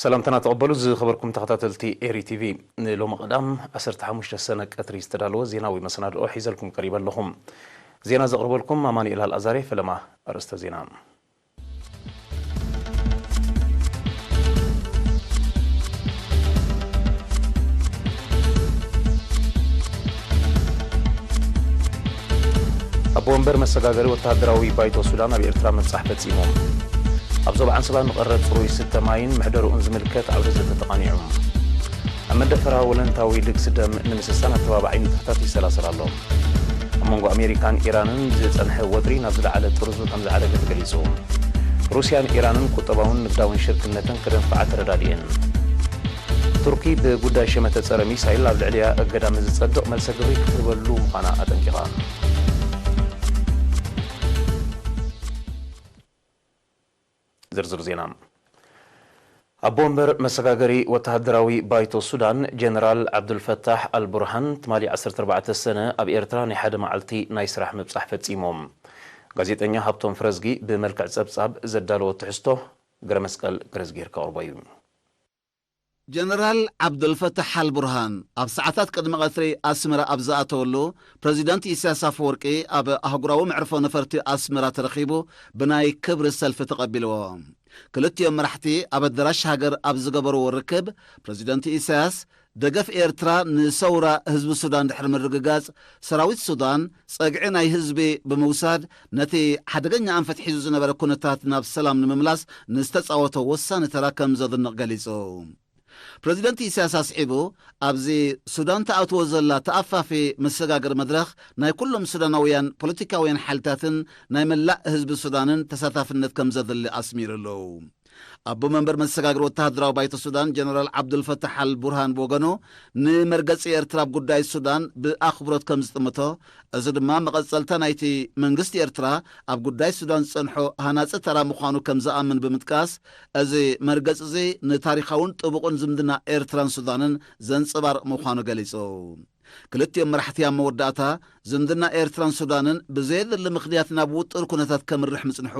ሰላምታና ተቐበሉ ዝኸበርኩም ተኸታተልቲ ኤሪ ቲቪ። ንሎሚ ቀዳም ዓሰርተ ሓሙሽተ ሰነ ቀትሪ ዝተዳለወ ዜናዊ መሰናድኦ ሒዘልኩም ቀሪበ ኣለኹም። ዜና ዘቕርበልኩም ኣማኑኤል ኣልኣዛሬ። ፈለማ ኣርእስተ ዜና። ኣቦ ወንበር መሰጋገሪ ወተሃደራዊ ባይቶ ሱዳን ኣብ ኤርትራ ምብጻሕ ፈጺሞም። ኣብ ዞባ ዓንሰባ ንቐረብ ጽሩይ ስተ ማይን ምሕደርኡን ዝምልከት ዓውደ ዘተ ተቓኒዑ። ኣብ መንደፈራ ወለንታዊ ልግሲ ደም ንምስሳን ኣተባባዒ ንጥፈታት ይሰላሰል ኣሎ። ኣብ መንጎ ኣሜሪካን ኢራንን ዝጸንሐ ወጥሪ ናብ ዝለዓለ ጥርዙ ከም ዝዓረገ ተገሊጹ። ሩስያን ኢራንን ቁጠባውን ንግዳውን ሽርክነተን ክደንፍዓ ተረዳዲኤን። ቱርኪ ብጉዳይ ሸመተ ጸረ ሚሳይል ኣብ ልዕሊኣ እገዳ ምስ ዝጸድቕ መልሰ ግብሪ ክትህበሉ ምዃና ኣጠንቂቓ። ዝርዝር ዜና። ኣቦ ወንበር መሰጋገሪ ወተሃደራዊ ባይቶ ሱዳን ጀነራል ዓብዱልፈታሕ ኣልቡርሃን ትማሊ ዓሰርተ ኣርባዕተ ሰነ ኣብ ኤርትራ ናይ ሓደ መዓልቲ ናይ ስራሕ ምብጻሕ ፈጺሞም። ጋዜጠኛ ሃብቶም ፍረዝጊ ብመልክዕ ጸብጻብ ዘዳለዎ ትሕዝቶ ግረ መስቀል ግረዝጊር ከቕርቦ እዩ። ጀነራል ዓብዱልፈታሕ ኣልቡርሃን ኣብ ሰዓታት ቅድሚ ቀትሪ ኣስመራ ኣብ ዝኣተወሉ፣ ፕረዚደንት ኢሳያስ ኣፈወርቂ ኣብ ኣህጉራዊ መዕርፎ ነፈርቲ ኣስመራ ተረኺቡ ብናይ ክብሪ ሰልፊ ተቐቢልዎ። ክልቲኦም መራሕቲ ኣብ ኣዳራሽ ሃገር ኣብ ዝገበርዎ ርክብ፣ ፕረዚደንት ኢሳያስ ደገፍ ኤርትራ ንሰውራ ህዝቢ ሱዳን ድሕሪ ምርግጋጽ፣ ሰራዊት ሱዳን ጸግዒ ናይ ህዝቢ ብምውሳድ፣ ነቲ ሓደገኛ ኣንፈት ሒዙ ዝነበረ ኩነታት ናብ ሰላም ንምምላስ ንዝተጻወቶ ወሳኒ ተራ ከም ዘድንቕ ገሊጹ። ፕረዚደንት ኢሳያስ ኣስዒቡ፣ ኣብዚ ሱዳን ትኣትዎ ዘላ ተኣፋፊ መሰጋገሪ መድረኽ ናይ ኩሎም ሱዳናውያን ፖለቲካውያን ሓይልታትን ናይ መላእ ህዝቢ ሱዳንን ተሳታፍነት ከም ዘድሊ ኣስሚሩሉ። ኣቦ መንበር መሰጋገሪ ወተሃደራዊ ባይቶ ሱዳን ጀነራል ዓብዱልፈታሕ ኣል ቡርሃን ብወገኑ፣ ንመርገጺ ኤርትራ ኣብ ጉዳይ ሱዳን ብኣኽብሮት ከም ዝጥምቶ፣ እዚ ድማ መቐጸልታ ናይቲ መንግስቲ ኤርትራ ኣብ ጉዳይ ሱዳን ዝጸንሖ ሃናጺ ተራ ምዃኑ ከም ዝኣምን ብምጥቃስ፣ እዚ መርገጺ እዚ ንታሪኻውን ጥቡቕን ዝምድና ኤርትራን ሱዳንን ዘንጸባርቕ ምዃኑ ገሊጹ። ክልቲኦም መራሕቲ ኣብ መወዳእታ፣ ዝምድና ኤርትራን ሱዳንን ብዘየድሊ ምኽንያት ናብ ውጥር ኩነታት ከምርሕ ምጽንሑ፣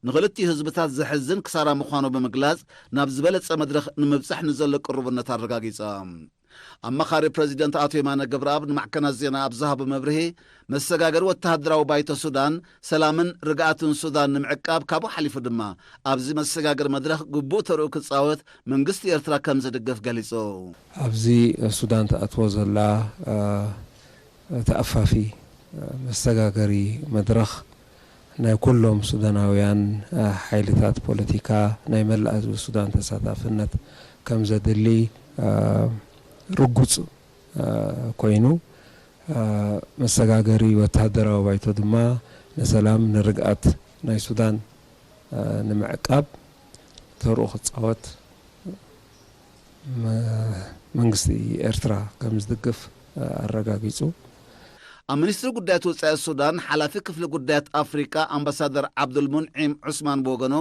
ንኽልቲኡ ህዝብታት ዘሕዝን ክሳራ ምዃኑ ብምግላጽ፣ ናብ ዝበለጸ መድረኽ ንምብጻሕ ንዘሎ ቅሩብነት ኣረጋጊጾም። ኣማኻሪ ፕረዚደንት ኣቶ የማነ ገብረኣብ ንማዕከናት ዜና ኣብ ዝሃቦ መብርሂ፣ መሰጋገሪ ወተሃደራዊ ባይቶ ሱዳን፣ ሰላምን ርግኣትን ሱዳን ንምዕቃብ፣ ካብኡ ሓሊፉ ድማ ኣብዚ መሰጋገሪ መድረኽ ግቡእ ተርኡ ክጻወት መንግስቲ ኤርትራ ከም ዝድግፍ ገሊጹ። ኣብዚ ሱዳን ትኣትዎ ዘላ፣ እ፣ ተኣፋፊ፣ እ፣ መሰጋገሪ መድረኽ ናይ ኩሎም ሱዳናውያን፣ እ፣ ሓይልታት ፖለቲካ፣ ናይ መላእ ህዝቢ ሱዳን ተሳታፍነት ከም ዘድሊ፣ እ፣ ርጉጽ፣ እ፣ ኮይኑ፣ እ፣ መሰጋገሪ ወተሃደራዊ ባይቶ ድማ ንሰላም ንርግኣት ናይ ሱዳን፣ እ፣ ንምዕቃብ ተርኡ ክጻወት መ-፣ መንግስቲ ኤርትራ ከም ዝድግፍ ኣረጋጊጹ። ኣብ ሚኒስትሪ ጉዳያት ወጻኢ ሱዳን ሓላፊ ክፍሊ ጉዳያት ኣፍሪቃ ኣምባሳደር ዓብዱልሙንዒም ዑስማን ብወገኑ፣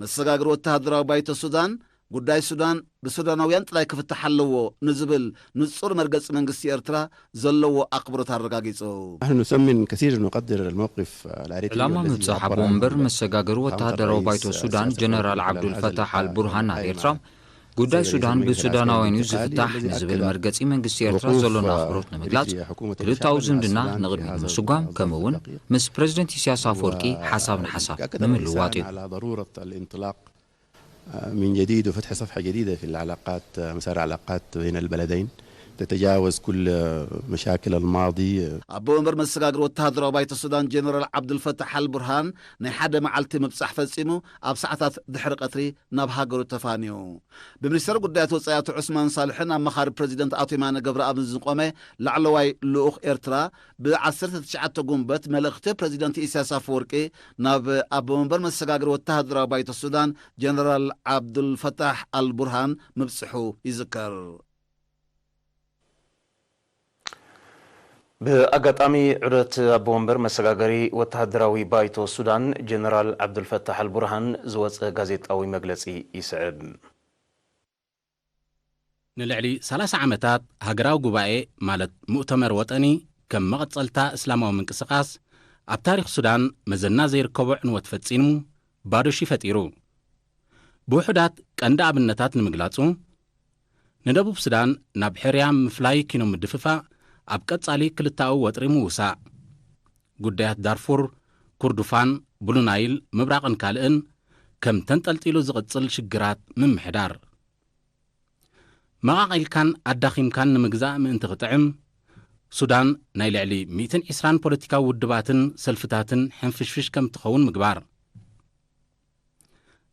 መሰጋገሪ ወተሃደራዊ ባይቶ ሱዳን፣ ጉዳይ ሱዳን ብሱዳናውያን ጥራይ ክፍታሕ ኣለዎ ንዝብል ንጹር መርገጺ መንግስቲ ኤርትራ ዘለዎ ኣኽብሮት ኣረጋጊጹ። نحن نثمن كثير، نقدر الموقف الأريتري ዕላማ الذي ምብጻሕ عبر ኣቦ عنه ወንበር መሰጋገሪ ወተሃደራዊ الرئيس ባይቶ سيادة ሱዳን الرئيس ጀነራል عبد الفتاح ዓብዱልፈታሕ البرهان ኣልቡርሃን ኣብ الآن ኤርትራ፣ ጉዳይ ሱዳን ብሱዳናውያን እዩ ዝፍታሕ ንዝብል መርገጺ መንግስቲ ኤርትራ ዘሎና ኣኽብሮት ንምግላጽ፣ ክልታዊ ዝምድና ንቕድሚት ንምስጓም፣ ከምኡ እውን ምስ ፕረዚደንት ኢሳያስ ኣፈወርቂ ሓሳብ ንሓሳብ ንምልዋጥ እዩ። من جديد وفتح صفحة جديدة في العلاقات، مسار العلاقات بين البلدين، تتجاوز كل مشاكل الماضي. ኣቦ መንበር መሰጋገሪ ወተሃደራዊ ባይቶ ሱዳን ጀነራል ዓብዱልፈታሕ ኣልቡርሃን ናይ ሓደ መዓልቲ ምብጻሕ ፈጺሙ ኣብ ሰዓታት ድሕሪ ቀትሪ ናብ ሃገሩ ተፋንዩ። ብሚኒስተር ጉዳያት ወጻኢ ኣቶ ዑስማን ሳልሕን ኣማኻሪ ፕረዚደንት ኣቶ የማነ ገብረኣብን ዝቖመ ላዕለዋይ ልኡኽ ኤርትራ፣ ብዓሰርተ ትሽዓተ ጉንበት መልእኽቲ ፕረዚደንት ኢሳያስ ኣፈወርቂ ናብ ኣቦ መንበር መሰጋገሪ ወተሃደራዊ ባይቶ ሱዳን ጀነራል ዓብዱልፈታሕ ኣልቡርሃን ምብጽሑ ይዝከር። ብኣጋጣሚ ዑደት ኣቦ መንበር መሰጋገሪ ወተሃደራዊ ባይቶ ሱዳን ጀነራል ዓብዱልፈታሕ ኣልቡርሃን ዝወጸ ጋዜጣዊ መግለጺ ይስዕብ። ንልዕሊ ሰላሳ ዓመታት ሃገራዊ ጉባኤ፣ ማለት ሙእተመር ወጠኒ፣ ከም መቐጸልታ እስላማዊ ምንቅስቓስ፣ ኣብ ታሪኽ ሱዳን መዘና ዘይርከቦ ዕንወት ፈጺሙ፣ ባዶ ሺ ፈጢሩ። ብውሑዳት ቀንዲ ኣብነታት ንምግላጹ፣ ንደቡብ ሱዳን ናብ ሕርያ ምፍላይ ኪኖ ምድፍፋእ፣ ኣብ ቀጻሊ ክልተኣዊ ወጥሪ ምውሳእ፣ ጉዳያት ዳርፉር፣ ኩርዱፋን፣ ብሉ ናይል፣ ምብራቕን ካልእን ከም ተንጠልጢሉ ዝቕጽል ሽግራት ምምሕዳር። መቓቒልካን ኣዳኺምካን ንምግዛእ ምእንቲ ክጥዕም፣ ሱዳን ናይ ልዕሊ ሚእትን ዕስራን ፖለቲካዊ ውድባትን ሰልፍታትን ሕንፍሽፍሽ ከም ትኸውን ምግባር።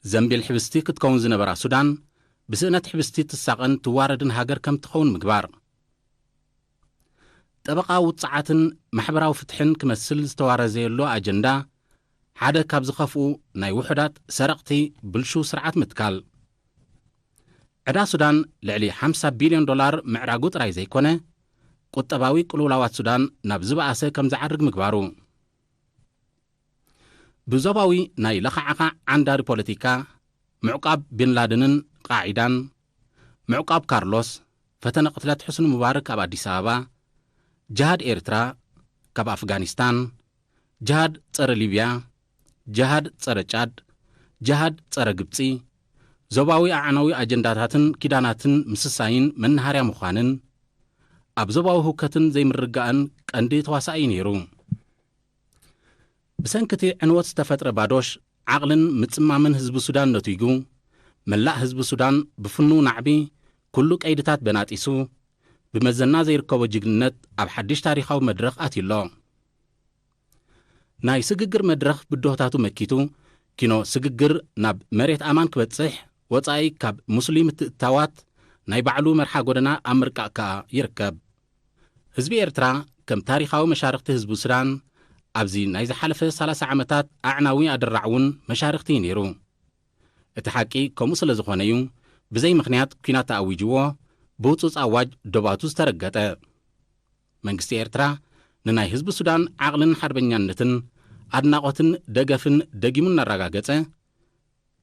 ዘንቢል ሕብስቲ ክትከውን ዝነበራ ሱዳን፣ ብስእነት ሕብስቲ ትሳቐን ትዋረድን ሃገር ከም ትኸውን ምግባር። ጠበቓ ውጽዓትን ማሕበራዊ ፍትሕን ክመስል ዝተዋረዘየሉ ኣጀንዳ፣ ሓደ ካብ ዝኸፍኡ ናይ ውሑዳት ሰረቕቲ ብልሹው ስርዓት ምትካል። ዕዳ ሱዳን ልዕሊ ሓምሳ ቢልዮን ዶላር ምዕራጉ ጥራይ ዘይኮነ፣ ቁጠባዊ ቅልውላዋት ሱዳን ናብ ዝበኣሰ ከም ዝዓርግ ምግባሩ። ብዞባዊ ናይ ለኻዕኻዕ ዓንዳሪ ፖለቲካ፣ ምዕቃብ ቢን ላደንን ቃዒዳን፣ ምዕቃብ ካርሎስ፣ ፈተነ ቅትለት ሕስኒ ሙባረክ ኣብ ኣዲስ ኣበባ፣ ጅሃድ ኤርትራ ካብ ኣፍጋኒስታን፣ ጅሃድ ጸረ ሊብያ፣ ጅሃድ ጸረ ጫድ፣ ጅሃድ ጸረ ግብጺ፣ ዞባዊ ኣዕናዊ ኣጀንዳታትን ኪዳናትን ምስሳይን መናሃርያ ምዃንን፣ ኣብ ዞባዊ ህውከትን ዘይምርግጋእን ቀንዲ ተዋሳኢ ነይሩ። ብሰንኪ እቲ ዕንወት ዝተፈጥረ ባዶሽ፣ ዓቕልን ምጽማምን ህዝቢ ሱዳን ነቲጉ፣ መላእ ህዝቢ ሱዳን ብፍኑው ናዕቢ፣ ኩሉ ቀይድታት በናጢሱ፣ ብመዘና ዘይርከቦ ጅግንነት ኣብ ሓድሽ ታሪኻዊ መድረኽ ኣትዩ ኣሎ። ናይ ስግግር መድረኽ ብድሆታቱ መኪቱ፣ ኪኖ ስግግር ናብ መሬት ኣማን ክበጽሕ፣ ወጻኢ ካብ ሙስሊም ምትእትታዋት ናይ ባዕሉ መርሓ ጎደና ኣብ ምርቃቕ ከኣ ይርከብ። ህዝቢ ኤርትራ፣ ከም ታሪኻዊ መሻርኽቲ ህዝቢ ሱዳን፣ ኣብዚ ናይ ዝሓለፈ ሰላሳ ዓመታት ኣዕናዊ ኣደራዕ እውን መሻርኽቲ እዩ ነይሩ። እቲ ሓቂ ከምኡ ስለ ዝኾነ እዩ፣ ብዘይ ምኽንያት ኲናት ተኣዊጅዎ፣ ብህጹጽ ኣዋጅ ዶባቱ ዝተረገጠ። መንግስቲ ኤርትራ፣ ንናይ ህዝቢ ሱዳን ዓቕልን ሓርበኛነትን ኣድናቖትን ደገፍን ደጊሙ እናረጋገጸ፣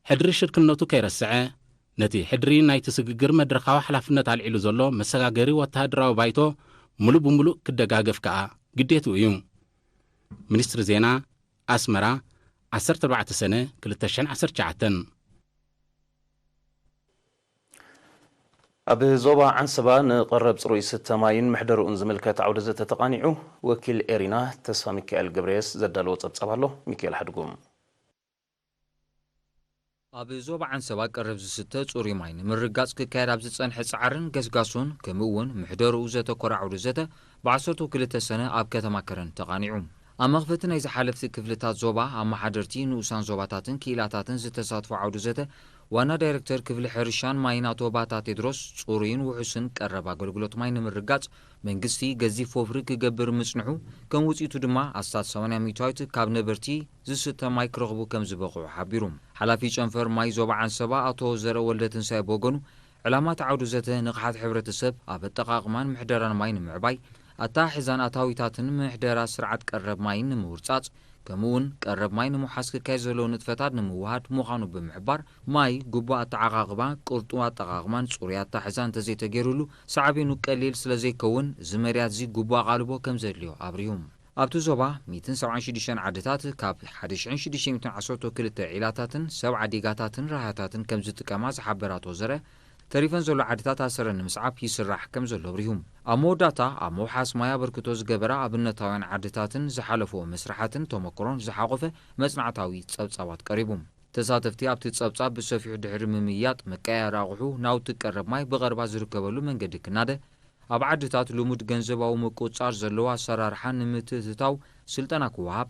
ሕድሪ ሽርክነቱ ከይረስዐ፣ ነቲ ሕድሪ ናይቲ ስግግር መድረኻዊ ሓላፍነት ኣልዒሉ ዘሎ መሰጋገሪ ወተሃደራዊ ባይቶ ምሉእ ብምሉእ ክደጋገፍ ከኣ ግዴትኡ እዩ። ሚኒስትሪ ዜና፣ ኣስመራ፣ ዓሰርተ ኣርባዕተ ሰነ ክልተ ሽሕን ዓሰርተ ትሽዓተን። ኣብ ዞባ ዓንሰባ ንቐረብ ጽሩይ ዝስተ ማይን መሕደርኡን ዝምልከት ዓውደ ዘተ ተቓኒዑ። ወኪል ኤሪና ተስፋ ሚካኤል ገብረየስ ዘዳለዎ ጸብጻብ ኣሎ። ሚካኤል ሓድጉ። ኣብ ዞባ ዓንሰባ ቀረብ ዝስተ ጽሩይ ማይ ንምርጋጽ ክካየድ ኣብ ዝጸንሐ ጻዕርን ገስጋሶን፣ ከምኡ እውን ምሕደርኡ ዘተኮረ ዓውደ ዘተ፣ ብዓሰርተ ክልተ ሰነ ኣብ ከተማ ከረን ተቓኒዑ። ኣብ መኽፈቲ ናይ ዝሓለፍቲ ክፍልታት ዞባ፣ ኣመሓደርቲ ንኡሳን ዞባታትን ክኢላታትን ዝተሳትፎ ዓውደ ዘተ፣ ዋና ዳይሬክተር ክፍሊ ሕርሻን ማይን ኣቶ ባታ ቴድሮስ፣ ጽሩይን ውሑስን ቀረብ ኣገልግሎት ማይ ንምርጋጽ መንግስቲ ገዚፍ ወፍሪ ክገብር ምጽንሑ፣ ከም ውጽኢቱ ድማ ኣስታት ሰማንያ ሚእታዊት ካብ ነበርቲ ዝስተ ማይ ክረኽቡ ከም ዝበቕዑ ሓቢሩ። ሓላፊ ጨንፈር ማይ ዞባ ዓንሰባ ኣቶ ዘርአ ወልደትንሳኤ ብወገኑ፣ ዕላማ እቲ ዓውደ ዘተ ንቕሓት ሕብረተሰብ ኣብ ኣጠቓቕማን ምሕደራን ማይ ንምዕባይ፣ ኣተሓሕዛን ኣታዊታትን ምሕደራ ስርዓት ቀረብ ማይን ንምውርጻጽ፣ ከምኡ'ውን ቀረብ ማይ ንምውሓስ ክካየድ ዘለዎ ንጥፈታት ንምውሃድ ምዃኑ ብምሕባር፣ ማይ ግቡእ ኣተዓቓቕባ፣ ቅርጡው ኣጠቓቕማን ጽሩይ ኣታሕዛን እንተዘይተገይሩሉ፣ ሳዕቤኑ ቀሊል ስለዘይከውን፣ እዚ መርያት እዚ ግቡእ ኣቓልቦ ከምዘድልዮ ኣብሪሁ። ኣብቲ ዞባ ሚእትን ሰብዓን ሽዱሽተን ዓድታት ካብ ሓደ ሽሕን ሽዱሽተ ሚእትን ዓሰርተ ክልተ ዒላታትን ሰብዓ ዲጋታትን ራህያታትን ከምዝጥቀማ ዝሓበረ ኣቶ ዘርአ፣ ተሪፈን ዘሎ ዓድታት ኣሰረን ንምስዓብ ይስራሕ ከምዘሎ ኣብሪሁ። ኣብ መወዳእታ፣ ኣብ ምውሓስ ማይ ኣበርክቶ ዝገበራ ኣብነታውያን ዓድታትን ዝሓለፍኦ መስርሓትን ተመክሮን ዝሓቖፈ መጽናዕታዊ ጸብጻባት ቀሪቡ። ተሳተፍቲ ኣብቲ ጸብጻብ ብሰፊሑ ድሕሪ ምምይያጥ፣ መቀያየሪ ኣቑሑ፣ ናውቲ ቀረብ ማይ ብቐረባ ዝርከበሉ መንገዲ ክናደ፣ ኣብ ዓድታት ልሙድ ገንዘባዊ ምቁጽጻር ዘለዎ ኣሰራርሓ ንምትእትታው ስልጠና ክወሃብ፣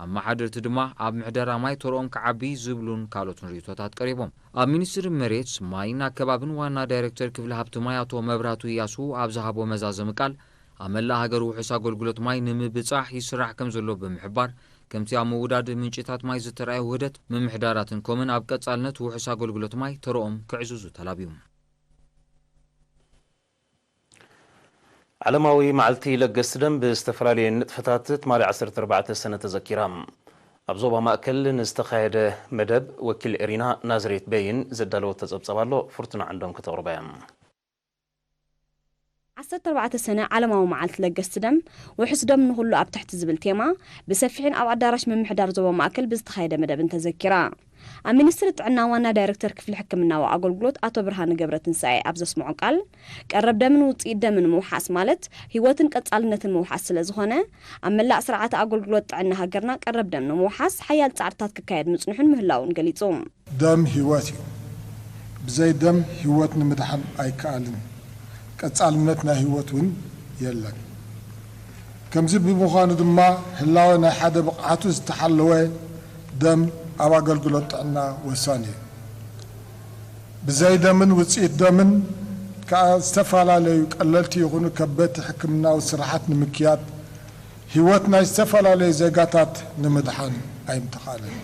ኣመሓደርቲ ድማ ኣብ ምሕደራ ማይ ተርኦም ክዓቢ ዝብሉን ካልኦትን ርእይቶታት ቀሪቦም። ኣብ ሚኒስትሪ መሬት፣ ማይን ኣከባብን ዋና ዳይሬክተር ክፍሊ ሃብቲ ማይ ኣቶ መብራቱ እያሱ ኣብ ዝሃቦ መዛዘሚ ቃል፣ ኣብ መላእ ሃገር ውሑስ ኣገልግሎት ማይ ንምብጻሕ ይስራሕ ከም ዘሎ ብምሕባር፣ ከምቲ ኣብ ምውዳድ ምንጭታት ማይ ዝተራእየ ውህደት፣ ምምሕዳራትን ኮምን ኣብ ቀጻልነት ውሑስ ኣገልግሎት ማይ ተርኦም ክዕዝዙ ተላብዩ። ዓለማዊ መዓልቲ ለገስቲ ደም ብዝተፈላለየ ንጥፈታት ትማሊ ዓሰርተ ኣርባዕተ ሰነ ተዘኪራ። ኣብ ዞባ ማእከል ንዝተኻየደ መደብ ወኪል ኤሪና ናዝሬት በይን ዘዳለወቶ ጸብጻብ ኣሎ፣ ፍርቱና ዓንዶም ከተቕርባ እያ። ዓሰርተ ኣርባዕተ ሰነ ዓለማዊ መዓልቲ ለገስቲ ደም፣ ውሑስ ደም ንኹሉ ኣብ ትሕቲ ዝብል ቴማ፣ ብሰፊሕን ኣብ ኣዳራሽ ምምሕዳር ዞባ ማእከል ብዝተኻየደ መደብን ተዘኪራ። ኣብ ሚኒስትሪ ጥዕና ዋና ዳይሬክተር ክፍሊ ሕክምናዊ ኣገልግሎት ኣቶ ብርሃነ ገብረትንሳኤ ኣብ ዘስምዖ ቃል፣ ቀረብ ደምን ውፅኢት ደምን ምውሓስ ማለት ህይወትን ቀፃልነትን ምውሓስ ስለ ዝኾነ፣ ኣብ መላእ ስርዓተ ኣገልግሎት ጥዕና ሃገርና ቀረብ ደም ንምውሓስ ሓያል ፃዕርታት ክካየድ ምፅንሑን ምህላውን ገሊፁ። ደም ህይወት እዩ። ብዘይ ደም ህይወት ንምድሓን ኣይከኣልን። ቀጻልነት ናይ ህይወት እውን የለን። ከምዚ ብምዃኑ ድማ ህላወ ናይ ሓደ ብቕዓቱ ዝተሓለወ ደም ኣብ ኣገልግሎት ጥዕና ወሳኒ እዩ። ብዘይ ደምን ውጽኢት ደምን ከኣ ዝተፈላለዩ ቀለልቲ ይኹኑ ከበድቲ ሕክምናዊ ስራሓት ንምክያድ ህይወት ናይ ዝተፈላለዩ ዜጋታት ንምድሓን ኣይምተኻእለን።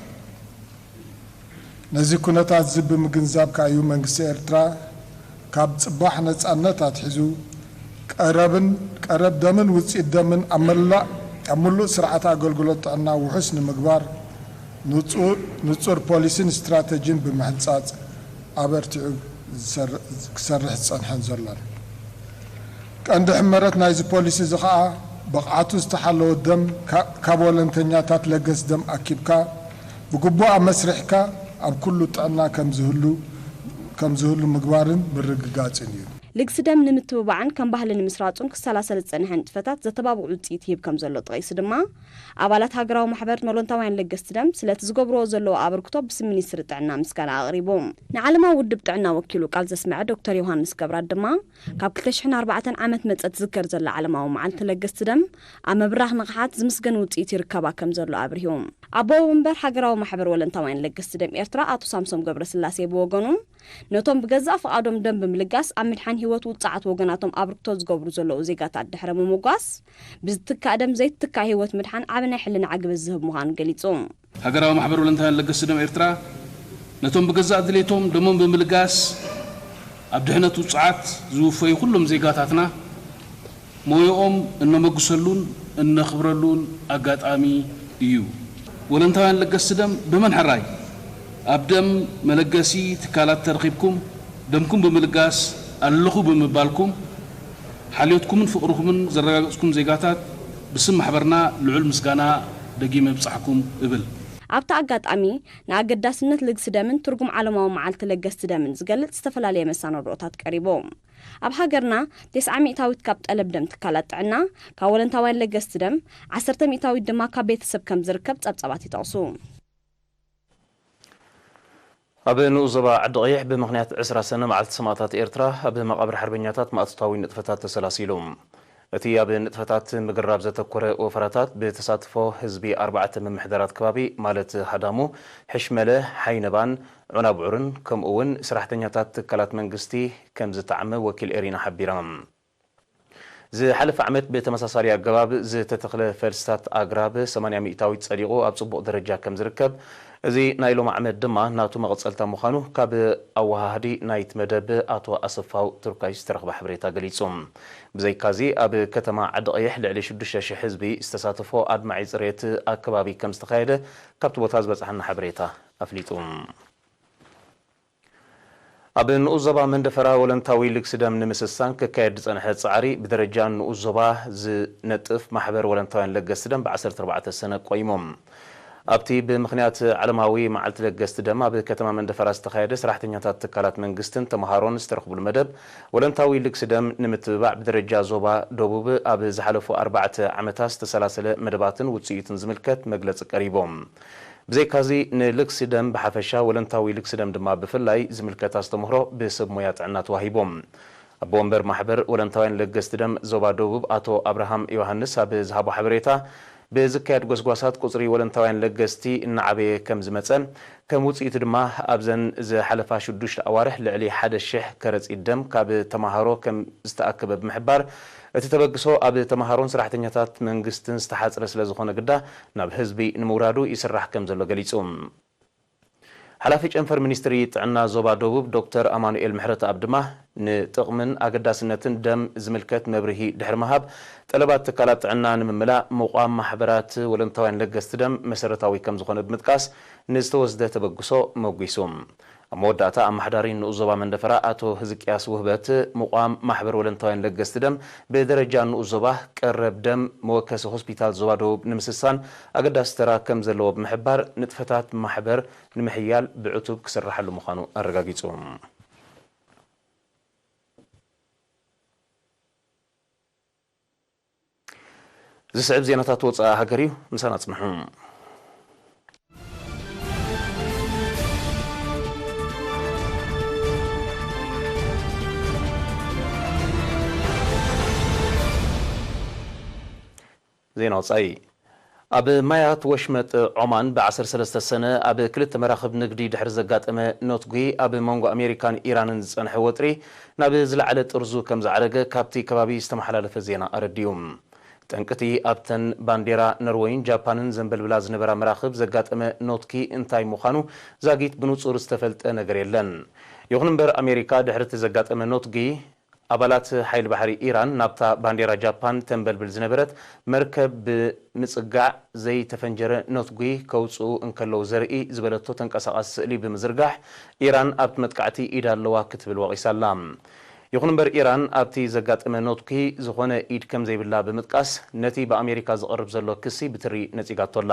ነዚ ኩነታት እዚ ብምግንዛብ ከኣ እዩ መንግስቲ ኤርትራ ካብ ጽባሕ ነጻነት ኣትሒዙ ቀረብን፣ ቀረብ ደምን ውጽኢት ደምን ኣብ መላእ፣ ኣብ ምሉእ ስርዓት ኣገልግሎት ጥዕና ውሑስ ንምግባር ንጹ-፣ ንጹር ፖሊሲን ስትራተጂን ብምሕንጻጽ ኣበርቲዑ ዝሰር-፣ ክሰርሕ ዝጸንሐን ዘሎን። ቀንዲ ሕመረት ናይዚ ፖሊሲ እዚ ኸኣ ብቕዓቱ ዝተሓለወ ደም ካ-፣ ካብ ወለንተኛታት ለገስ ደም ኣኪብካ ብግቡእ ኣመስሪሕካ ኣብ ኩሉ ጥዕና ከም ዝህሉ፣ ከም ዝህሉ ምግባርን ምርግጋጽን እዩ። ልግሲ ደም ንምትብባዕን ከም ባህሊ ንምስራጹን ክሰላሰል ዝጸንሐ ንጥፈታት ዘተባብዕ ውጽኢት ይህብ ከም ዘሎ ጠቒሱ ድማ፣ ኣባላት ሃገራዊ ማሕበር ኖሎንታውያን ለገስቲ ደም ስለቲ ዝገብርዎ ዘለዉ ኣበርክቶ ብስም ሚኒስትሪ ጥዕና ምስጋና ኣቕሪቡ። ንዓለማዊ ውድብ ጥዕና ወኪሉ ቃል ዘስመዐ ዶክተር ዮሃንስ ገብራት ድማ፣ ካብ ክልተ ሽሕን ኣርባዕተን ዓመት መጸ ትዝከር ዘላ ዓለማዊ መዓልቲ ለገስቲ ደም ኣብ ምብራኽ ንቕሓት ዝምስገን ውጽኢት ይርከባ ከም ዘሎ ኣብሪሁ። ኣቦ ወንበር ሃገራዊ ማሕበር ወለንታውያን ለገስቲ ደም ኤርትራ ኣቶ ሳምሶም ገብረስላሴ ብወገኑ፣ ነቶም ብገዛእ ፍቓዶም ደም ብምልጋስ ኣብ ምድሓን ህይወት ውጽዓት ወገናቶም ኣበርክቶ ዝገብሩ ዘለዉ ዜጋታት ድሕሪ ምምጓስ፣ ብዝትካእ ደም ዘይትካእ ህይወት ምድሓን ዓቢ ናይ ሕልና ዕግበት ዝህብ ምዃኑ ገሊጹ። ሃገራዊ ማሕበር ወለንታውያን ለገስቲ ደም ኤርትራ፣ ነቶም ብገዛእ ድሌቶም ደሞም ብምልጋስ ኣብ ድሕነት ውጹዓት ዝውፈዩ ኩሎም ዜጋታትና፣ ሞያኦም እነመጉሰሉን እነኽብረሉን ኣጋጣሚ እዩ። ወለንታውያን ለገስቲ ደም ብመን ሕራይ ኣብ ደም መለገሲ ትካላት ተረኺብኩም፣ ደምኩም ብምልጋስ ኣለኹ ብምባልኩም፣ ሓልዮትኩምን ፍቕርኹምን ዘረጋገጽኩም ዜጋታት፣ ብስም ማሕበርና ልዑል ምስጋና ደጊመ የብጻሕኩም እብል። ኣብቲ ኣጋጣሚ፣ ንኣገዳስነት ልግሲ ደምን ትርጉም ዓለማዊ መዓልቲ ለገስቲ ደምን ዝገልጽ ዝተፈላለየ መሰናድኦታት ቀሪቡ። ኣብ ሃገርና፣ ተስዓ ሚእታዊት ካብ ጠለብ ደም ትካላት ጥዕና፣ ካብ ወለንታውያን ለገስቲ ደም፣ ዓሰርተ ሚእታዊት ድማ ካብ ቤተሰብ ከም ዝርከብ ጸብጻባት ይጠቕሱ። ኣብ ንኡስ ዞባ ዓዲ ቀይሕ ብምኽንያት ዕስራ ሰነ መዓልቲ ሰማእታት ኤርትራ ኣብ መቓብር ሓርበኛታት ማእቶታዊ ንጥፈታት ተሰላሲሉ። እቲ ኣብ ንጥፈታት ምግራብ ዘተኮረ ወፈራታት ብተሳትፎ ህዝቢ ኣርባዕተ ምምሕዳራት ከባቢ ማለት ሃዳሙ፣ ሕሽመለ፣ ሓይነባን ዑናብዑርን ከምኡ እውን ሰራሕተኛታት ትካላት መንግስቲ ከም ዝተዓመ ወኪል ኤሪና ሓቢራ። ዝሓለፈ ዓመት ብተመሳሳሊ ኣገባብ ዝተተኽለ ፈልስታት ኣግራብ ሰማንያ ሚእታዊት ጸዲቑ ኣብ ጽቡቕ ደረጃ ከም ዝርከብ፣ እዚ ናይ ሎሚ ዓመት ድማ ናቱ መቐጸልታ ምዃኑ ካብ ኣወሃሃዲ ናይቲ መደብ ኣቶ ኣሰፋው ቱርካይ ዝተረኽበ ሓበሬታ ገሊጹ። ብዘይካዚ ኣብ ከተማ ዓዲ ቀይሕ ልዕሊ ሽዱሽተ ሽሕ ህዝቢ ዝተሳተፎ ኣድማዒ ጽሬት ኣከባቢ ከም ዝተኻየደ ካብቲ ቦታ ዝበጽሓና ሓበሬታ ኣፍሊጡ። ኣብ ንኡስ ዞባ መንደፈራ ወለንታዊ ልግሲ ደም ንምስሳን ክካየድ ዝጸንሐ ጻዕሪ ብደረጃ ንኡስ ዞባ ዝነጥፍ ማሕበር ወለንታውያን ለገስቲ ደም ብ ዓሰርተ ኣርባዕተ ሰነ ቆይሞም። ኣብቲ ብምኽንያት ዓለማዊ መዓልቲ ለገስቲ ደም ኣብ ከተማ መንደፈራ ዝተኻየደ ሰራሕተኛታት ትካላት መንግስትን ተምሃሮን ዝተረኽብሉ መደብ ወለንታዊ ልግሲ ደም ንምትብባዕ ብደረጃ ዞባ ደቡብ ኣብ ዝሓለፉ ኣርባዕተ ዓመታት ዝተሰላሰለ መደባትን ውጽኢቱን ዝምልከት መግለጺ ቀሪቦም። ብዘይካዚ ንልግሲ ደም ብሓፈሻ ወለንታዊ ልግሲ ደም ድማ ብፍላይ ዝምልከት ኣስተምህሮ ብሰብ ሞያ ጥዕና ተዋሂቦም። ኣቦ ወንበር ማሕበር ወለንታውያን ለገስቲ ደም ዞባ ደቡብ ኣቶ ኣብርሃም ዮሃንስ ኣብ ዝሃቦ ሓበሬታ፣ ብዝካየድ ጎስጓሳት ቁጽሪ ወለንታውያን ለገስቲ እናዓበየ ከም ዝመጸ፣ ከም ውጽኢቱ ድማ ኣብዘን ዝሓለፋ ሽዱሽተ ኣዋርሕ ልዕሊ ሓደ ሽሕ ከረጺት ደም ካብ ተማሃሮ ከም ዝተኣከበ ብምሕባር፣ እቲ ተበግሶ ኣብ ተማሃሮን ሰራሕተኛታት መንግስትን ዝተሓጽረ ስለ ዝኾነ ግዳ ናብ ህዝቢ ንምውራዱ ይስራሕ ከም ዘሎ ገሊጹ። ሓላፊ ጨንፈር ሚኒስትሪ ጥዕና ዞባ ደቡብ ዶክተር ኣማኑኤል ምሕረተኣብ ድማ ንጥቕምን ኣገዳስነትን ደም ዝምልከት መብርሂ ድሕሪ ምሃብ፣ ጠለባት ትካላት ጥዕና ንምምላእ ምቋም ማሕበራት ወለንታውያን ለገስቲ ደም መሰረታዊ ከም ዝኾነ ብምጥቃስ፣ ንዝተወስደ ተበግሶ መጒሱ። ኣብ መወዳእታ ኣመሓዳሪ ንኡስ ዞባ መንደፈራ ኣቶ ህዝቅያስ ውህበት፣ ምቋም ማሕበር ወለንታውያን ለገስቲ ደም ብደረጃ ንኡስ ዞባ ቀረብ ደም መወከሲ ሆስፒታል ዞባ ደቡብ ንምስሳን ኣገዳሲ ተራ ከም ዘለዎ ብምሕባር፣ ንጥፈታት ማሕበር ንምሕያል ብዕቱብ ክስርሓሉ ምዃኑ ኣረጋጊጹ። ዝስዕብ ዜናታት ወጻኢ ሃገር እዩ። ምሳና ጽንሑ። ዜና ወጻኢ። ኣብ ማያት ወሽመጥ ዖማን ብ ዓሰርተ ሰለስተ ሰነ ኣብ ክልተ መራኽብ ንግዲ ድሕሪ ዘጋጠመ ኖትጒ፣ ኣብ መንጎ ኣሜሪካን ኢራንን ዝጸንሐ ወጥሪ ናብ ዝለዓለ ጥርዙ ከም ዝዓረገ ካብቲ ከባቢ ዝተመሓላለፈ ዜና ኣረዲኡ። ጠንቅቲ ኣብተን ባንዴራ ኖርወይን ጃፓንን ዘንበልብላ ዝነበራ መራኽብ ዘጋጠመ ኖትጊ እንታይ ምዃኑ ዛጊት ብንጹር ዝተፈልጠ ነገር የለን። ይኹን እምበር፣ ኣሜሪካ ድሕሪ እቲ ዘጋጠመ ኖትጊ፣ ኣባላት ሓይሊ ባሕሪ ኢራን ናብታ ባንዴራ ጃፓን ተንበልብል ዝነበረት መርከብ ብምጽጋዕ ዘይተፈንጀረ ኖትጒ ከውጽኡ እንከለዉ ዘርኢ ዝበለቶ ተንቀሳቓሲ ስእሊ ብምዝርጋሕ፣ ኢራን ኣብቲ መጥቃዕቲ ኢድ ኣለዋ ክትብል ወቒሳ'ላ። ይኹን እምበር፣ ኢራን ኣብቲ ዘጋጠመ ኖትጒ ዝኾነ ኢድ ከም ዘይብላ ብምጥቃስ፣ ነቲ ብኣሜሪካ ዝቐርብ ዘሎ ክሲ ብትሪ ነጺጋቶ ኣላ።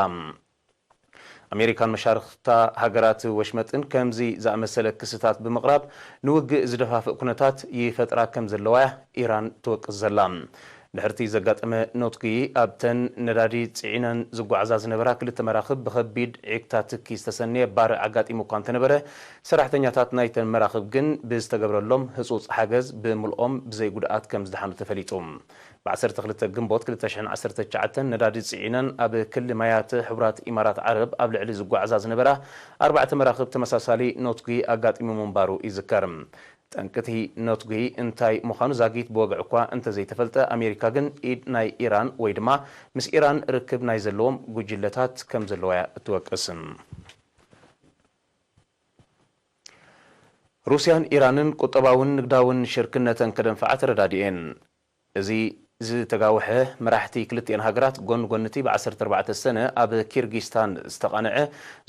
ኣሜሪካን መሻርኽታ ሃገራት ወሽመጥን ከምዚ ዝኣመሰለ ክስታት ብምቕራብ፣ ንውግእ ዝደፋፍእ ኩነታት ይፈጥራ ከም ዘለዋ እያ ኢራን ትወቅስ ዘላ። ድሕርቲ ዘጋጠመ ኖትጒ፣ ኣብተን ነዳዲ ጽዒነን ዝጓዓዛ ዝነበራ ክልተ መራኽብ ብኸቢድ ዒግታ ትኪ ዝተሰነየ ባርዕ ኣጋጢሙ እኳ እንተነበረ፣ ሰራሕተኛታት ናይተን መራኽብ ግን ብዝተገብረሎም ህጹጽ ሓገዝ ብምልኦም ብዘይ ጉድኣት ከም ዝደሓኑ ተፈሊጡ። ብ ዓሰርተ ክልተ ግንቦት ክልተ ሽሕን ዓሰርተ ትሽዓተን ነዳዲ ጽዒነን ኣብ ክሊ ማያት ሕቡራት ኢማራት ዓረብ ኣብ ልዕሊ ዝጓዓዛ ዝነበራ ኣርባዕተ መራኽብ ተመሳሳሊ ኖትጒ ኣጋጢሙ ምንባሩ ይዝከር። ጠንቅቲ ኖትጒ እንታይ ምዃኑ ዛጊት ብወግዒ እኳ እንተዘይተፈልጠ፣ ኣሜሪካ ግን ኢድ ናይ ኢራን ወይ ድማ ምስ ኢራን ርክብ ናይ ዘለዎም ጉጅለታት ከም ዘለዋ እያ እትወቅስ። ሩስያን ኢራንን ቁጠባውን ንግዳውን ሽርክነተን ከደንፍዓ ተረዳዲኤን። እዚ ዝተጋውሐ፣ መራሕቲ ክልቲኤን ሃገራት ጎን ጎንቲ ብ ዓሰርተ ኣርባዕተ ሰነ ኣብ ኪርጊስታን ዝተቓንዐ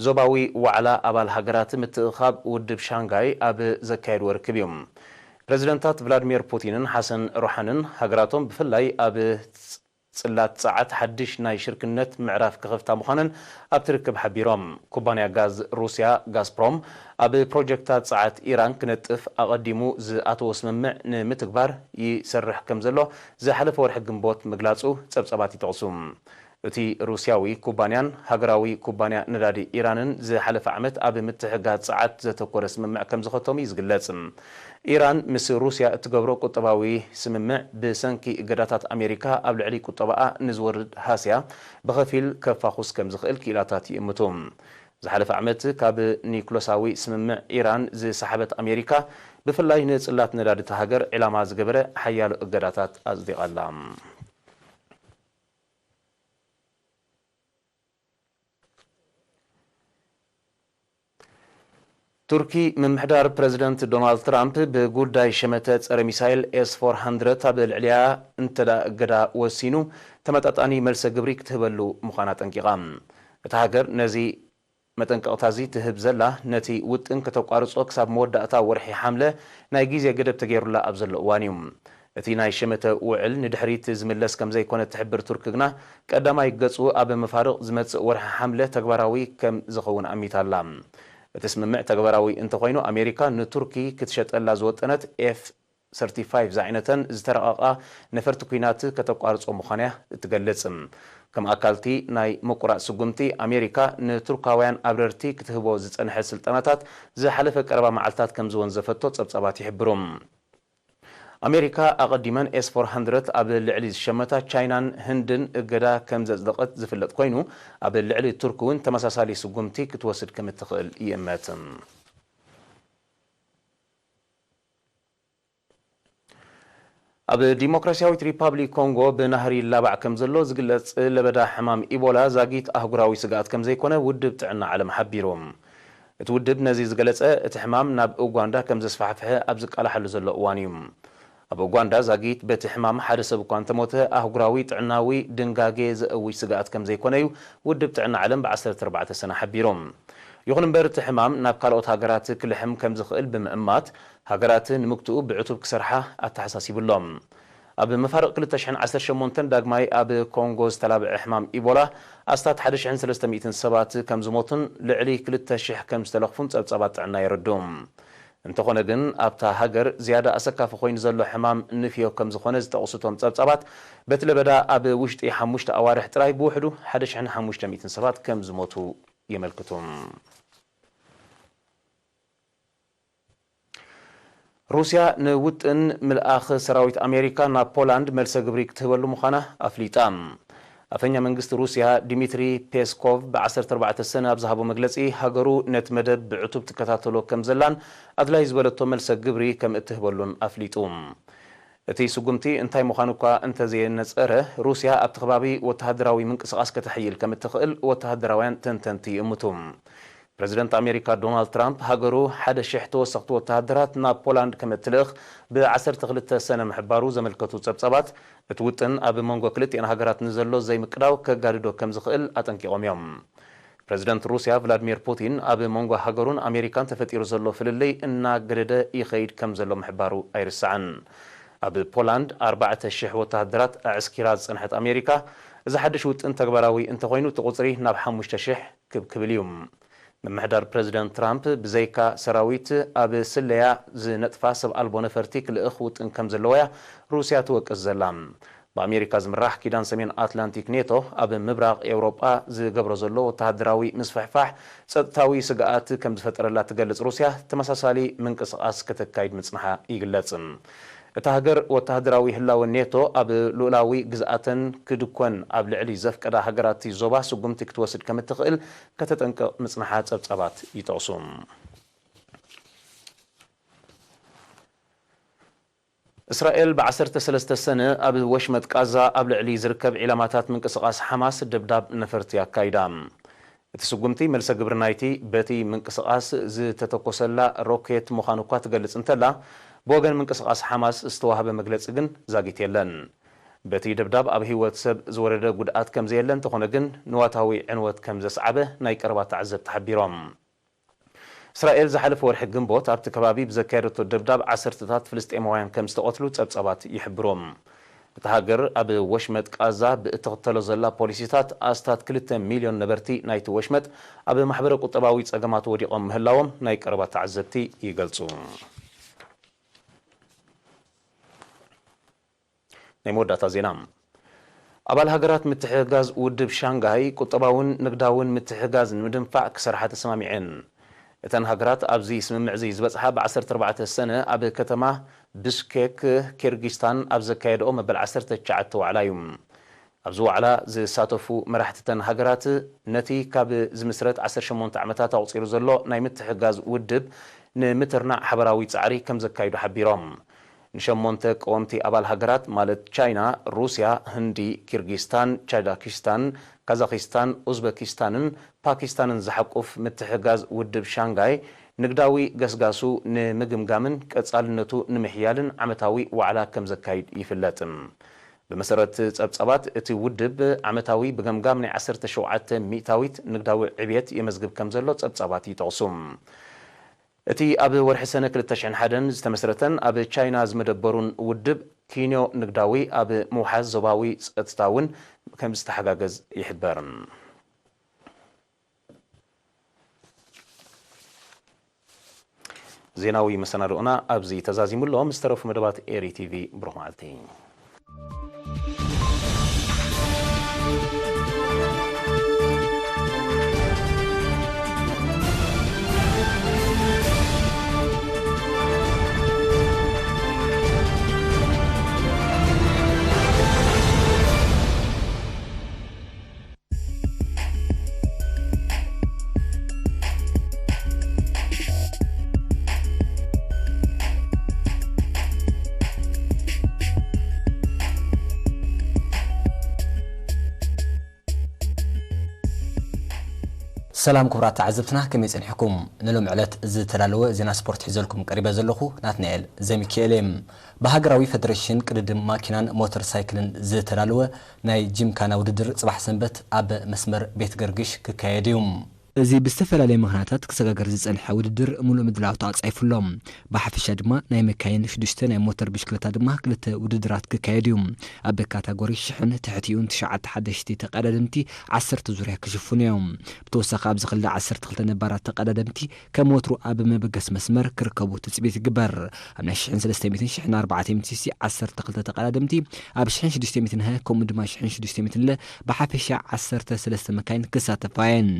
ዞባዊ ዋዕላ ኣባል ሃገራት ምትእኻብ ውድብ ሻንጋይ ኣብ ዘካየድዎ ርክብ እዩ። ፕረዚደንታት ቭላድሚር ፑቲንን ሓሰን ሩሓንን ሃገራቶም ብፍላይ ኣብ ጽላት ጸዓት ሓድሽ ናይ ሽርክነት ምዕራፍ ክኸፍታ ምዃነን ኣብቲ ርክብ ሓቢሮም። ኩባንያ ጋዝ ሩስያ ጋዝፕሮም ኣብ ፕሮጀክታት ጸዓት ኢራን ክነጥፍ ኣቐዲሙ ዝኣተዎ ስምምዕ ንምትግባር ይሰርሕ ከም ዘሎ ዝሓለፈ ወርሒ ግንቦት ምግላጹ ጸብጻባት ይጠቕሱ። እቲ ሩስያዊ ኩባንያን ሃገራዊ ኩባንያ ነዳዲ ኢራንን ዝሓለፈ ዓመት ኣብ ምትሕግጋዝ ጸዓት ዘተኮረ ስምምዕ ከም ዝኸተሙ እዩ ዝግለጽ። ኢራን ምስ ሩስያ እትገብሮ ቁጠባዊ ስምምዕ ብሰንኪ እገዳታት ኣሜሪካ ኣብ ልዕሊ ቁጠባኣ ንዝወርድ ሃስያ ብኸፊል ከፋኹስ ከም ዝኽእል ክኢላታት ይእምቱ። ዝሓለፈ ዓመት ካብ ኒኩለሳዊ ስምምዕ ኢራን ዝሰሓበት ኣሜሪካ፣ ብፍላይ ንጽላት ነዳዲ እታ ሃገር ዒላማ ዝገበረ ሓያሎ እገዳታት ኣጽዲቓ ኣላ። ቱርኪ፣ ምምሕዳር ፕረዚደንት ዶናልድ ትራምፕ ብጉዳይ ሸመተ ጸረ ሚሳይል ኤስ ፎር ሃንድረድ ኣብ ልዕሊኣ እንተ ደኣ እገዳ ወሲኑ፣ ተመጣጣኒ መልሰ ግብሪ ክትህበሉ ምዃና ኣጠንቂቓ። እታ ሃገር ነዚ መጠንቀቕታ እዚ ትህብ ዘላ፣ ነቲ ውጥን ከተቋርጾ ክሳብ መወዳእታ ወርሒ ሓምለ ናይ ግዜ ገደብ ተገይሩላ ኣብ ዘሎ እዋን እዩ። እቲ ናይ ሸመተ ውዕል ንድሕሪት ዝምለስ ከም ዘይኮነ እትሕብር ቱርኪ ግና፣ ቀዳማይ ገጹ ኣብ መፋርቕ ዝመጽእ ወርሒ ሓምለ ተግባራዊ ከም ዝኸውን ኣሚታ ኣላ። እቲ ስምምዕ ተግባራዊ እንተኾይኑ፣ ኣሜሪካ ንቱርኪ ክትሸጠላ ዝወጠነት ኤፍ ሰርቲፋይቭ ዝዓይነተን ዝተረቐቓ ነፈርቲ ኲናት ከተቋርጾ ምዃና እያ እትገልጽ። ከም ኣካልቲ ናይ ምቁራጽ ስጉምቲ፣ ኣሜሪካ ንቱርካውያን ኣብረርቲ ክትህቦ ዝጸንሐት ስልጠናታት ዝሓለፈ ቀረባ መዓልታት ከም ዝወንዘፈቶ ጸብጻባት ይሕብሩ። ኣሜሪካ ኣቐዲመን ኤስ ፎር ሃንድረድ ኣብ ልዕሊ ዝሸመታ ቻይናን ህንድን እገዳ ከም ዘጽደቐት ዝፍለጥ ኮይኑ፣ ኣብ ልዕሊ ቱርኪ እውን ተመሳሳሊ ስጉምቲ ክትወስድ ከም እትኽእል ይእመት። ኣብ ዲሞክራሲያዊት ሪፓብሊክ ኮንጎ ብናህሪ ይላባዕ ከም ዘሎ ዝግለጽ ለበዳ ሕማም ኢቦላ ዛጊት ኣህጉራዊ ስግኣት ከም ዘይኮነ ውድብ ጥዕና ዓለም ሓቢሩ። እቲ ውድብ ነዚ ዝገለጸ፣ እቲ ሕማም ናብ ኡጋንዳ ከም ዘስፋሕፍሐ ኣብ ዝቃላሓሉ ዘሎ እዋን እዩ። ኣብ ኡጋንዳ ዛጊት በቲ ሕማም ሓደ ሰብ እኳ እንተሞተ፣ ኣህጉራዊ ጥዕናዊ ድንጋጌ ዘእውጅ ስግኣት ከም ዘይኮነ እዩ ውድብ ጥዕና ዓለም ብ ዓሰርተ ኣርባዕተ ሰነ ሓቢሩ። ይኹን እምበር፣ እቲ ሕማም ናብ ካልኦት ሃገራት ክልሕም ከም ዝኽእል ብምእማት፣ ሃገራት ንምግትኡ ብዕቱብ ክሰርሓ ኣተሓሳሲቡ ኣሎ። ኣብ መፋርቕ ክልተ ሽሕን ዓሰርተ ሸሞንተን ዳግማይ ኣብ ኮንጎ ዝተላብዐ ሕማም ኢቦላ፣ ኣስታት ሓደ ሽሕን ሰለስተ ሚእትን ሰባት ከም ዝሞቱን ልዕሊ ክልተ ሽሕ ከም ዝተለኽፉን ጸብጻባት ጥዕና የረድኡ። እንተኾነ ግን፣ ኣብታ ሃገር ዝያዳ ኣሰካፊ ኮይኑ ዘሎ ሕማም ንፍዮ ከም ዝኾነ ዝጠቕሱ እቶም ጸብጻባት፣ በቲ ለበዳ ኣብ ውሽጢ ሓሙሽተ ኣዋርሕ ጥራይ ብውሕዱ ሓደ ሽሕን ሓሙሽተ ሚእትን ሰባት ከም ዝሞቱ የመልክቱ። ሩስያ ንውጥን ምልኣኽ ሰራዊት ኣሜሪካ ናብ ፖላንድ መልሰ ግብሪ ክትህበሉ ምዃና ኣፍሊጣ። ኣፈኛ መንግስቲ ሩስያ ዲሚትሪ ፔስኮቭ ብ ዓሰርተ ኣርባዕተ ሰነ ኣብ ዝሃቦ መግለጺ፣ ሃገሩ ነቲ መደብ ብዕቱብ ትከታተሎ ከም ዘላን ኣድላይ ዝበለቶ መልሰ ግብሪ ከም እትህበሉን ኣፍሊጡ። እቲ ስጉምቲ እንታይ ምዃኑ እኳ እንተዘየነጸረ፣ ሩስያ ኣብቲ ከባቢ ወተሃደራዊ ምንቅስቓስ ከተሕይል ከም እትኽእል ወተሃደራውያን ተንተንቲ ይእምቱ። ፕረዚደንት ኣሜሪካ ዶናልድ ትራምፕ፣ ሃገሩ ሓደ ሽሕ ተወሰኽቲ ወተሃደራት ናብ ፖላንድ ከም እትልእኽ ብ ዓሰርተ ክልተ ሰነ ምሕባሩ ዘመልከቱ ጸብጻባት፣ እቲ ውጥን ኣብ መንጎ ክልቲኣን ሃገራት ንዘሎ ዘይምቅዳው ከጋድዶ ከም ዝኽእል ኣጠንቂቖም እዮም። ፕረዚደንት ሩስያ ቭላድሚር ፑቲን፣ ኣብ መንጎ ሃገሩን ኣሜሪካን ተፈጢሩ ዘሎ ፍልልይ እናገደደ ይኸይድ ከም ዘሎ ምሕባሩ ኣይርሳዕን። ኣብ ፖላንድ ኣርባዕተ ሽሕ ወተሃደራት ኣዕስኪራ ዝጸንሐት ኣሜሪካ፣ እዚ ሓድሽ ውጥን ተግባራዊ እንተኾይኑ፣ እቲ ቁጽሪ ናብ ሓሙሽተ ሽሕ ክብ ክብል እዩ። ምምሕዳር ፕረዚደንት ትራምፕ፣ ብዘይካ ሰራዊት ኣብ ስለያ ዝነጥፋ ሰብ ኣልቦ ነፈርቲ ክልእኽ ውጥን ከም ዘለዎ'ያ ሩስያ ትወቅስ ዘላ። ብኣሜሪካ ዝምራሕ ኪዳን ሰሜን ኣትላንቲክ ኔቶ፣ ኣብ ምብራቕ ኤውሮጳ ዝገብሮ ዘሎ ወተሃደራዊ ምስፍሕፋሕ ጸጥታዊ ስግኣት ከም ዝፈጠረላ ትገልጽ ሩስያ፣ ተመሳሳሊ ምንቅስቓስ ከተካይድ ምጽንሓ ይግለጽ። እታ ሃገር፣ ወተሃደራዊ ህላወ ኔቶ ኣብ ልኡላዊ ግዝኣተን ክድኮን ኣብ ልዕሊ ዘፍቀዳ ሃገራት እቲ ዞባ ስጉምቲ ክትወስድ ከም እትኽእል ከተጠንቅቕ ምጽንሓ ጸብጻባት ይጠቕሱ። እስራኤል ብ ዓሰርተ ሰለስተ ሰነ ኣብ ወሽመጥ ቃዛ ኣብ ልዕሊ ዝርከብ ዒላማታት ምንቅስቓስ ሓማስ ደብዳብ ነፈርቲ ኣካይዳ። እቲ ስጉምቲ፣ መልሰ ግብሪ ናይቲ በቲ ምንቅስቓስ ዝተተኮሰላ ሮኬት ምዃኑ እኳ ትገልጽ እንተላ፣ ብወገን ምንቅስቓስ ሓማስ ዝተዋህበ መግለጺ ግን ዛጊት የለን። በቲ ደብዳብ ኣብ ህይወት ሰብ ዝወረደ ጉድኣት ከም ዘየለ እንተኾነ ግን፣ ንዋታዊ ዕንወት ከም ዘስዓበ ናይ ቀረባ ተዓዘብቲ ሓቢሮም። እስራኤል ዝሓለፈ ወርሒ ግንቦት ኣብቲ ከባቢ ብዘካየደቶ ደብዳብ ዓሰርተታት ፍልስጤማውያን ከም ዝተቐትሉ ጸብጻባት ይሕብሩ። እታ ሃገር ኣብ ወሽመጥ ቃዛ ብእትኽተሎ ዘላ ፖሊሲታት፣ ኣስታት ክልተ ሚልዮን ነበርቲ ናይቲ ወሽመጥ ኣብ ማሕበረ ቁጠባዊ ጸገማት ወዲቖም ምህላዎም ናይ ቀረባ ተዓዘብቲ ይገልጹ። ናይ መወዳእታ ዜና። ኣባል ሃገራት ምትሕግጋዝ ውድብ ሻንጋይ፣ ቁጠባውን ንግዳውን ምትሕግጋዝ ንምድንፋዕ ክሰርሓ ተሰማሚዐን። እተን ሃገራት ኣብዚ ስምምዕ እዚ ዝበጽሓ፣ ብ ዓሰርተ ኣርባዕተ ሰነ ኣብ ከተማ ብሽኬክ፣ ኪርጊስታን ኣብ ዘካየድኦ መበል ዓሰርተ ትሽዓተ ዋዕላ እዩ። ኣብዚ ዋዕላ ዝሳተፉ መራሕቲ እተን ሃገራት፣ ነቲ ካብ ዝምስረት ዓሰርተ ሸሞንተ ዓመታት ኣቑጺሩ ዘሎ ናይ ምትሕግጋዝ ውድብ ንምትርናዕ ሓበራዊ ጻዕሪ ከም ዘካይዱ ሓቢሮም። ንሸሞንተ ቀወምቲ ኣባል ሃገራት፣ ማለት ቻይና፣ ሩስያ፣ ህንዲ፣ ኪርጊስታን፣ ቻጃኪስታን፣ ካዛኪስታን፣ ኡዝበኪስታንን ፓኪስታንን ዝሓቁፍ ምትሕግጋዝ ውድብ ሻንጋይ፣ ንግዳዊ ገስጋሱ ንምግምጋምን ቀጻልነቱ ንምሕያልን ዓመታዊ ዋዕላ ከም ዘካይድ ይፍለጥ። ብመሰረት ጸብጻባት፣ እቲ ውድብ ዓመታዊ ብገምጋም ናይ ዓሰርተ ሸውዓተ ሚእታዊት ንግዳዊ ዕብየት የመዝግብ ከም ዘሎ ጸብጻባት ይጠቕሱ። እቲ ኣብ ወርሒ ሰነ ክልተ ሽሕን ሓደን ዝተመስረተን ኣብ ቻይና ዝመደበሩን ውድብ፣ ኪንዮ ንግዳዊ ኣብ ምውሓስ ዞባዊ ጸጥታ እውን ከም ዝተሓጋገዝ ይሕበር። ዜናዊ መሰናድኦና ኣብዚ ተዛዚሙ ኣሎ። ምስ ተረፉ መደባት ኤሪ ቲቪ፣ ብሩኽ መዓልቲ። ሰላም ክቡራት ተዓዘብትና፣ ከመይ ጸኒሕኩም? ንሎም ዕለት ዝተዳለወ ዜና ስፖርት ሒዘልኩም ቀሪበ ዘለኹ ናትናኤል ዘሚካኤል እየ። ብሃገራዊ ፈደረሽን ቅድድም ማኪናን ሞተር ሳይክልን ዝተዳለወ ናይ ጂምካና ውድድር ጽባሕ ሰንበት ኣብ መስመር ቤት ገርግሽ ክካየድ እዩ። እዚ ብዝተፈላለየ ምኽንያታት ክሰጋገር ዝጸንሐ ውድድር ምሉእ ምድላው ተዓጻይፉ ኣሎ። ብሓፈሻ ድማ ናይ መካይን ሽዱሽተ፣ ናይ ሞተር ብሽክለታ ድማ ክልተ ውድድራት ክካየድ እዩ። ኣብ ካታጎሪ ሽሕን ትሕቲኡን ትሽዓተ ሓደሽቲ ተቐዳደምቲ ዓሰርተ ዙርያ ክሽፍኑ እዮም። ብተወሳኺ ኣብዚ ክልል ዓሰርተ ክልተ ነባራት ተቐዳደምቲ ከም ወትሩ ኣብ መበገሲ መስመር ክርከቡ ትጽቢት ይግበር። ኣብ ናይ ሽሕን ሰለስተ ሚእትን ሽሕን ኣርባዕተ ሚእትን ሲሲ ዓሰርተ ክልተ ተቐዳደምቲ፣ ኣብ ሽሕን ሽዱሽተ ሚእትን ሀ ከምኡ ድማ ሽሕን ሽዱሽተ ሚእትን ለ ብሓፈሻ ዓሰርተ ሰለስተ መካይን ክሳተፋ እየን።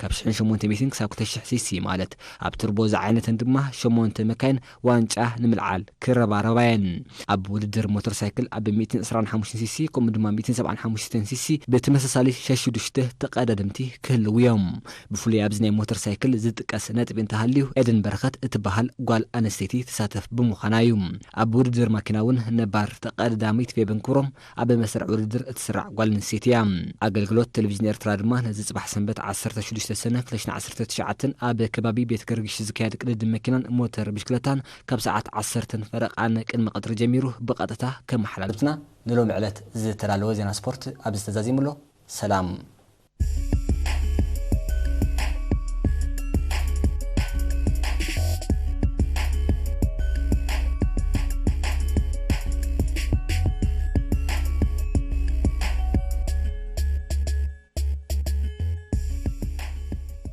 ካብ ሽሕን ሸሞንተ ሚእትን ክሳብ ክልተ ሽሕ ሲሲ ማለት ኣብ ቱርቦ ዝዓይነተን ድማ ሸሞንተ መካይን ዋንጫ ንምልዓል ክረባረባ እየን። ኣብ ውድድር ሞተር ሳይክል ኣብ ሚእትን ዕስራን ሓሙሽተን ሲሲ ከምኡ ድማ ሚእትን ሰብዓን ሓሙሽተን ሲሲ ብተመሳሳሊ ሸሽዱሽተ ተቐዳደምቲ ክህልዉ እዮም። ብፍሉይ ኣብዚ ናይ ሞተር ሳይክል ዝጥቀስ ነጥቢ እንተሃልዩ ኤደን በረኸት እትበሃል ጓል ኣንስተይቲ ትሳተፍ ብምዃና እዩ። ኣብ ውድድር ማኪና እውን ነባር ተቐዳዳሚት ፌበን ክብሮም ኣብ መስርዕ ውድድር እትስራዕ ጓል ኣንስተይቲ እያ። ኣገልግሎት ቴሌቪዥን ኤርትራ ድማ ነዚ ጽባሕ ሰንበት ዓሰርተ ሽዱሽተ ሰነ ክልተ ሽሕን ዓሰርተ ትሽዓተን ኣብ ከባቢ ቤት ገርግሽ ዝካየድ ቅድድም መኪናን ሞተር ብሽክለታን ካብ ሰዓት ዓሰርተን ፈረቓን ቅድሚ ቀትሪ ጀሚሩ ብቐጥታ ከመሓላልፍና ንሎሚ ዕለት ዝተዳለወ ዜና ስፖርት ኣብዚ ተዛዚሙ ኣሎ። ሰላም።